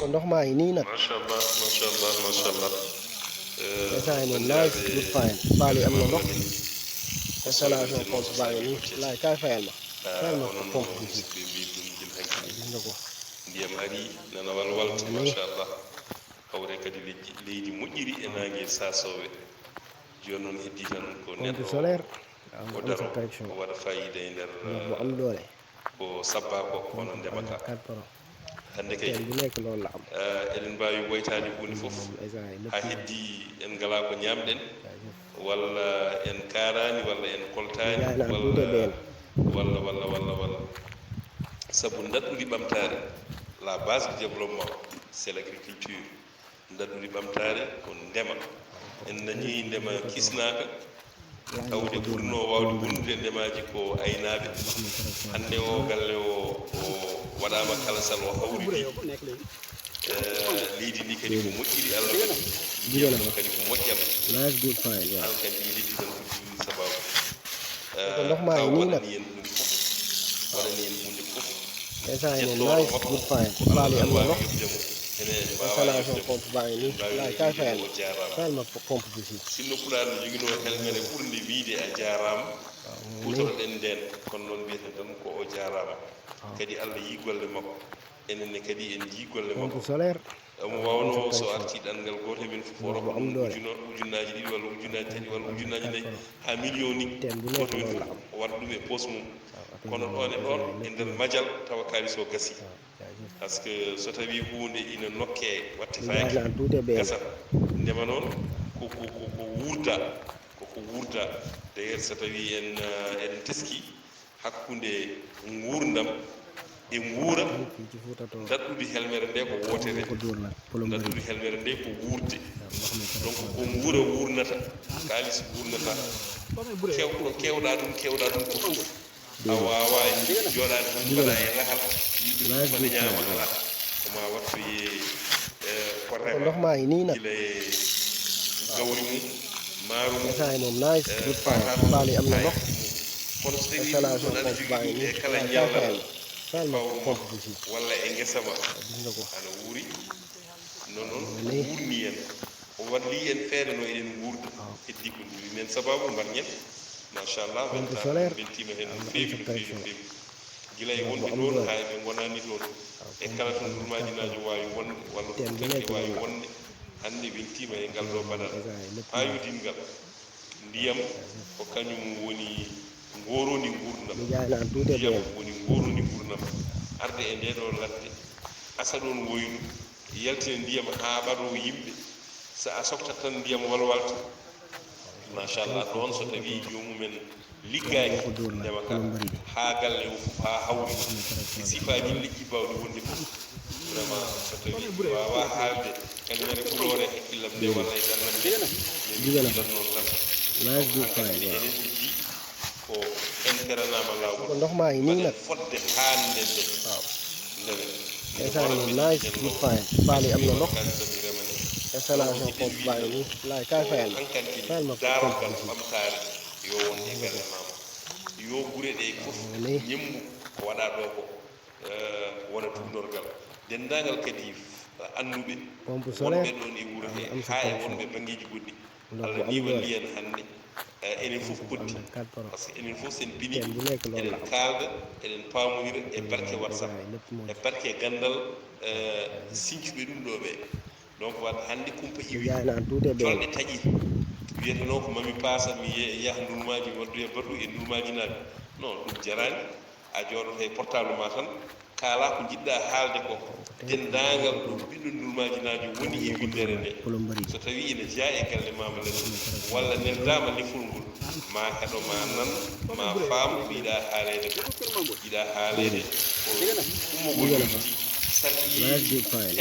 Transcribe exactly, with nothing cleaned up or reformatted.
Ndox maa ngi nii nag. Macha Allah, macha Allah, macha Allah. Instant yi moom nice, good fine. Baali am na ndox. Installation pompe baa ngi nii. Laay kaay fayal ma. Fayal ma pompe bi fii. Gis nga ko. Ndiyam ari, nana walwalti, macha Allah. Hawre kadi leydi, leydi moƴƴiri e naange sasoowe. Jooni noon heddii tan ko neɗɗo o daro, o waɗa faayiida e nder ko sabbaa ko, hono ndema ka. Hannde kay, eh, eɗen mbaawi woytaade huunde fof, haa heddii en ngalaa ko ñaamɗen, walla en kaaraani, walla en koltaani, walla, walla, walla, walla, walla. Sabu ndaɗɗudi ɓamtaare, la base du développement, c'est l'agriculture. Ndaɗɗudi ɓamtaare ko ndema. En nanii ndema kisnaaka, tawde ɓurnoo waawde bonnude ndemaaji ko aynaaɓe. Hannde o galle o, o waɗaama kalasal, o hawri ɗi. Eh, leydi ndi kadi ko moƴƴiri Allah waɗi. Ndiyam ɗam kadi ko moƴƴam. Nice, good, fine, yeah. An kadi leydi tan ko ɗum sabaabu. Ko ndox maa ngi nii nag. Waɗani en huunde fof. Waɗani en huunde fof. Instant yi moom nice, good, fine. Baali am na ndox. Installation pompe baa ngi nii. Laay kaay fayal ma. Fayal ma pompe bi fii. Sinno Pulaar no joginoo helmere ɓurnde wiyde a jaaraama. Kuutorɗen ndeen, kono noon mbiyeten tan ko o jaaraama. Kadi Allah yii golle makko. Enen ne kadi en njii golle makko. Pompe solaire. Omo waawnoo so artii ɗanngal gooto e men fof o rokka ɗum ujuna-, ujunnaaji ɗiɗi walla ujunnaaji tati walla ujunnaaji nayi haa miliyoŋ ni. Gooto men fof o waɗa ɗum e poos mum. Kono ɗoon e ɗoon e nder majal tawa kaalis o gasii. Par ce que so tawii huunde ina nokkee waɗtetaake, gasat. Ndema noon ko, ko, ko, ko wuurda, ko ko wuurda. D'ailleurs so tawii en, eh, eɗen teskii, hakkunde nguurndam e nguura, ndaɗɗudi helmere nde ko wootere. Ndaɗɗudi helmere nde ko wuurde. Donc ko nguura wuurnata, kaalis wuurnata. Kew-, ɗo kewɗaa ɗum, kewɗaa ɗum ko fof. A waawaa jooɗaade tan mbaɗa e lahal, yimɓe fof mbaɗa ñaama, alaa. Ko ma wattoye, eh, ko rema. Ndox maa ngi nii nag. Gila e gawri mum, maaru mum, instant yi moom nice, eh, good, fine. Baali am na ndox. Kono so tawii ɗum ɗon aɗa jogii ɗum e kala ñallal, fawru ma walla e ngesa ma, ana wuuri. Noon noon, o wuurni en, o walli en feere no eɗen nguurda. Heddii ko njogii men sabaabu mbar ñen. Machallah, weltiima heen no feewi, no feewi, no feewi. Gila e wonɓe ɗoon haa e ɓe ngonaani ɗoon. E kala to ndurmaajinaajo waawi wonde, walla to fuɗtanke waawi wonde, hannde weltiima e ngal ɗo baɗal paayodingal. Ndiyam ko kañum woni ngooroondi nguurndam. Ndiyam woni ngooroondi nguurndam. Arde e ndee ɗoo ladde, asa ɗoon woynu, yaltina ndiyam haa ɓadoo yimɓe. So a soktat tan ndiyam walwalta. Machallah, ɗoon so tawii joomum en liggaaki ndema ka, haa galle o fof, haa hawri e sifaaji leƴƴi baawɗi wonde fof. Vraiment, so tawii mi waawaa haalde, kalimere Fuloore e hakkillam nde walla e ɓernam nde, mi wilan noon tan. Hankadi ne enen uddi ko en peranaama laawol. Ko ndox maa ngi nii nag. Fodde haande nde. Waaw. Ndemen. Instant yi moom nice, good, fine. Baali am na ndox. Installation pompe baa ngi nii. Laay kaay fayal ma. Fayal ma pompe bi fii. Yo won e galle maama. Yo gure ɗe fof ñemmbu ko waɗaa ɗo ko. Eh, wona tuugnorgal. Denndaangal kadi annduɓe wonɓe ɗoon e wuro he, haa e wonɓe banngeeji goɗɗi. Allah ni walli en hannde, eh, enen fof koddi. Par ce que enen fof sen pini, eɗen kaalda, eɗen paamondira e barke WhatsApp, e barke ganndal, eh, siñcuɓe ɗum ɗo ɓe. Donc, waɗ hannde kumpa iwi, colɗe taƴi. Wiyetenoo ko mami paasa, mi ye-, yaha ndurmaaji, mi waddoya batu e ndurmaajinaaɓe. Non, ɗum jaraani. A jooɗoto e portable ma tan, kaalaa ko njiɗɗaa haalde ko. Denndaangal ɗo ɓiɗɗo ndurmaajinaajo woni e winndere nde, so tawii ene jeyaa e galle maama nde, walla neldaama lefol ngol, ma heɗo, ma nan, ma faam ko yiɗaa haaleede ko. Yiɗaa haaleede ko ummogol yonti, sarɗiyeeji,